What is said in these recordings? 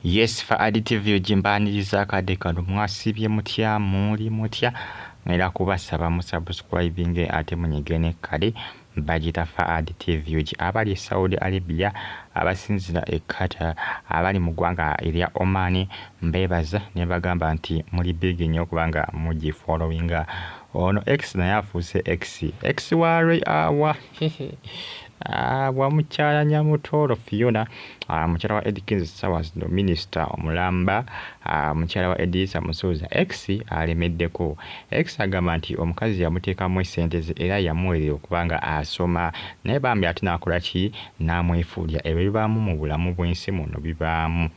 Yes, Faadi TV gimbaniriza akadde kano. Mwasibye mutya? Muli mutya? Era kubasaba musubscribinge ate munyige ne kale bagita Faadi TV UG. Abali e Saudi Arabia, abasinzira e Qatar, abali mu ggwanga erya Oman, mbeebaza ne bagamba nti muli big nnyo kubanga mugifollowinga. Ono X naye afuuse X, X wa wa wa mukyala Nyamutooro Fiona, mukyala wa Eddy Kenzo, ssaawa zino minisita omulamba, mukyala wa Edirisa Musuuza. X alemeddeko. X agamba nti omukazi yamuteekamu essente ze era yamuweerera okuba nga asoma, naye bambi ate n'akola ki? N'amwefuulira. Ebyo bibaamu mu bulamu bw'ensi muno, bibaamu,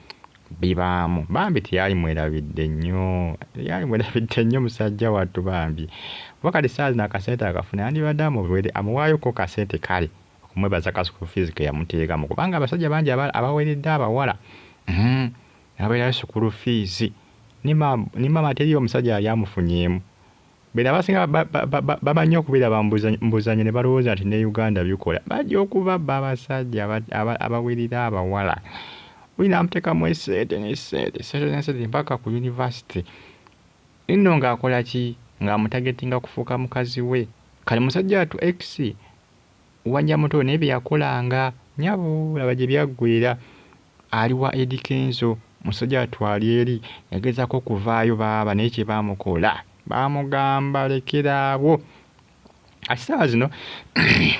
bibaamu. Bambi teyali mwerabidde nnyo, teyali mwerabidde nnyo musajja wattu bambi, kuba kati ssaawa zino akasente akafuna yandibadde amuwaayoko kasente kale okumwebaza ka school fees ke yamuteekamu, kubanga abasajja bangi abaweeredde abawala ababeerayo school fees ne maama teriyo omusajja yali amufunyeemu. Bano abasinga bamanyi okubeera mbuzanyo ne balowooza nti ne Uganda bikola. Bajja okubabba abasajja abaweerera abawala. Oli n'amuteekamu essente n'essente, essente n'essente mpaka ku university. Nno ng'akola ki? Ng'amutagetinga kufuuka mukazi we. Kale musajja wattu X wa Nyamutooro naye bye yakolanga, nnyabo laba gye byaggweera. Ali wa Eddy Kenzo, musajja wattu ali eri yagezaako okuvaayo baaba, naye kye baamukola baamugamba lekeraawo. Ate ssaawa zino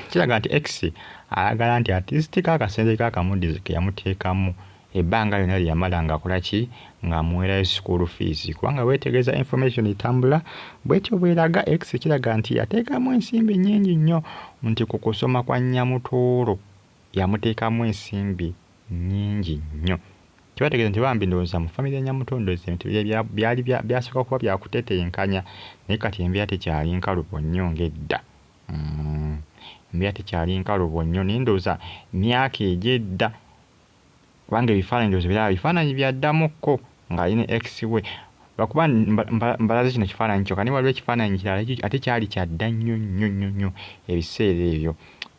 kiraga nti X ayagala nti at least akasente ke akamuddize ke yamuteekamu ebbanga lyonna lye yamala ng'akola ki? Ng'amuweerayo school fees, kubanga weetegereza information etambula bw'etyo bw'eraga, X kiraga nti yateekamu ensimbi nnyingi nnyo nti ku kusoma kwa Nyamutooro yamuteekamu ensimbi nnyingi nnyo. Kibategeeza nti bambi ndowooza mu famire ya Nyamutooro ndowooza ebintu byali byasooka kuba byakutetenkanya, naye kati embeera tekyali nkalubo nnyo ng'edda. Embeera tekyali nkalubo nnyo, naye ndowooza myaka egy'edda, kubanga ebifaananyi ndowooza biraba bifaananyi bya ddamukko ng'ali ne ex we. Lwakuba mbalaze kino kifaananyi kyokka, naye waliwo ekifaananyi kirala ate kyali kya dda nnyo nnyo nnyo nnyo. Ebiseera ebyo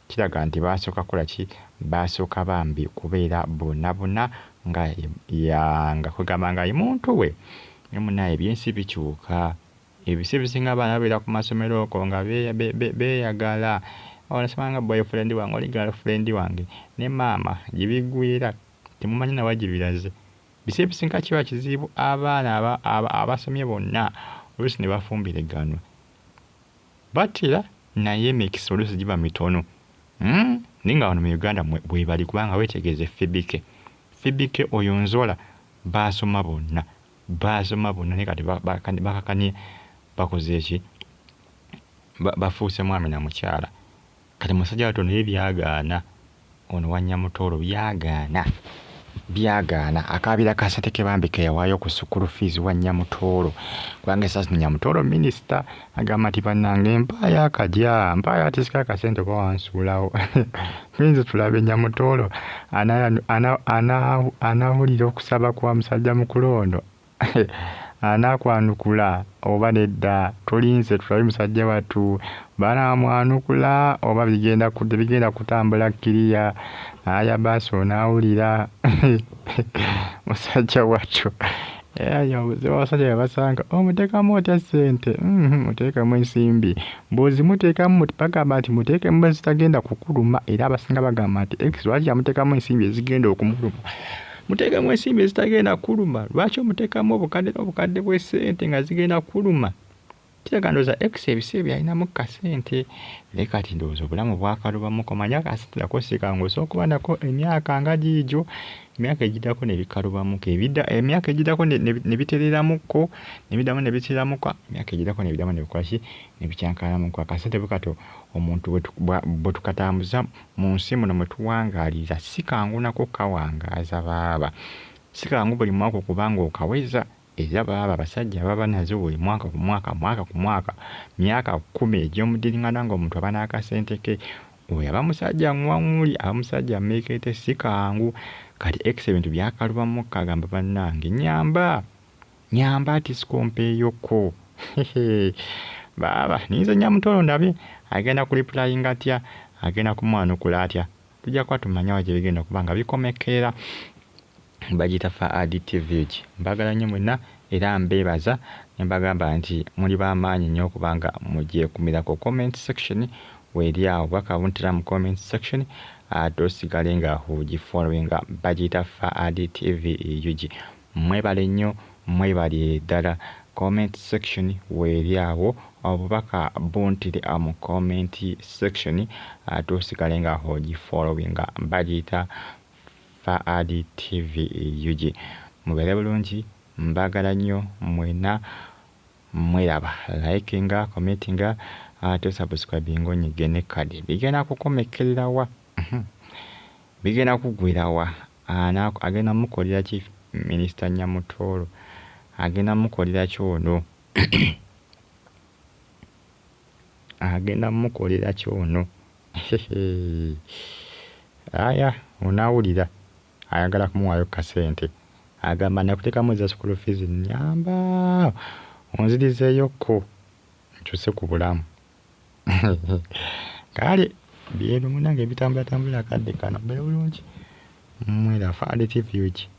kiraga nti baasooka kukola ki? Baasooka bambi kubeera bonna bonna nga nga kwegamba nga ye muntu we. Naye munnaye ebyensi bikyuka. Ebiseera ebisinga abaana babeera ku masomero okwo nga beeyagala. Onasoma nga boyfriend wange, oli girlfriend wange, ne maama gye biggweera temumanyi na wa gye biraze. Biseera ebisinga kiba kizibu abaana abasomye bonna oluusi ne bafumbiriganwa. Batera, naye emikisa oluusi giba mitono. Naye nga wano mu Uganda bwe bali, kubanga weetegereze Phoebe K. Phoebe K oyo Nzola baasoma bonna, baasoma bonna, naye kati bakakanye bakoze ki? Bafuuse mwami na mukyala. Kati musajja wattu naye byagaana, ono wa Nyamutooro byagaana, byagaana. Akaabira kasente ke bambi ke yawaayo ku school fees wa Nyamutooro, kubanga essaawa zino Nyamutooro minisita. Agamba nti bannange mpaayo akadya, mpaayo atisika akasente oba wansuulawo. Tuyinza tulabe Nyamutooro anaawulira okusaba kwa musajja mukulu ono, anaakwanukula oba nedda. Tulinze tulabe musajja wattu banaamwanukula oba bigenda tebigenda kutambula kkiriya. Aya baasi onaawulira musajja wattu. Obuzibu abasajja bwe basanga, omuteekamu otya ssente? Muteekemu ensimbi. Bw'ozimuteekamu bagamba nti muteekemu ezitagenda kukuluma, era abasinga bagamba nti ex lwaki yamuteekamu ensimbi ezigenda okumuluma? Muteekemu ensimbi ezitagenda kukuluma. Lwaki omuteekamu obukadde n'obukadde bw'essente nga zigenda kukuluma? Kiraga ndowooza ex ebiseera byalinamu kasente, naye kati ndowooza obulamu bwakalubamuko. Omanyi akasente nako si kangu, osobola okuba nako emyaka nga giigyo, emyaka egiddako ne bikalubamuko, emyaka egiddako ne bitereeramukko, ne biddamu ne bitereeramuko, emyaka egiddako ne biddamu ne bikola ki? Ne bikyankalamuko. Akasente bwe katyo omuntu bwe tukatambuza mu nsi muno mwe tuwangaalira, si kangu nako kawangaaza baaba. Si kangu buli mwaka okuba ng'okaweza. Era baaba abasajja baba nazo buli mwaka ku mwaka, mwaka ku mwaka, myaka 10 egy'omuddiringana ng'omuntu aba n'akasente ke. Oyo aba musajja ŋŋwaŋŋuli, aba musajja mmeekeete, si kangu. Kati ex ebintu byakalubamuko, agamba bannange nnyamba, nnyamba atisika ompeeyokko. Baaba ninze Nyamutooro ndabe agenda kureplyinga atya, agenda kumwanukula atya. Tujja kuba tumanya wa gye bigenda okuba nga bikomekkerera. Bagiyita Faad TV. Mbagala nnyo mwenna era mbeebaza ne mbagamba nti muli b'amaanyi nnyo okubanga mugyekumirako. Comment section weeri awo, obubaka buntera mu comment section, ate osigale nga ogifollowinga. Bagiyita Faad TV UG. Mwebale nnyo, mwebalire ddala. Comment section weeri awo, obubaka buntire mu comment section, ate osigale nga ogifollowinga. Bagiyita Faad TV UG. Mubeere bulungi, mbagala nnyo mwenna, mweraba. Likinga, commentinga, ate subscribinga, onyige ne kade. Bigenda kukomekkerera wa? Bigenda kuggwera wa? Agenda mukolera ki Minisita Nyamutooro? Agenda mukolera ki ono? Agenda mukolera ki ono? Aya, onaawulira ayagala kumuwaayo kasente, agamba nakuteekamu eza school fees, nnyamba onzirizeeyokko nkyuse ku bulamu. Kale byebyo munnange ebitambulatambula akadde kano. Mbeere bulungi, mwera. Faad TV UG.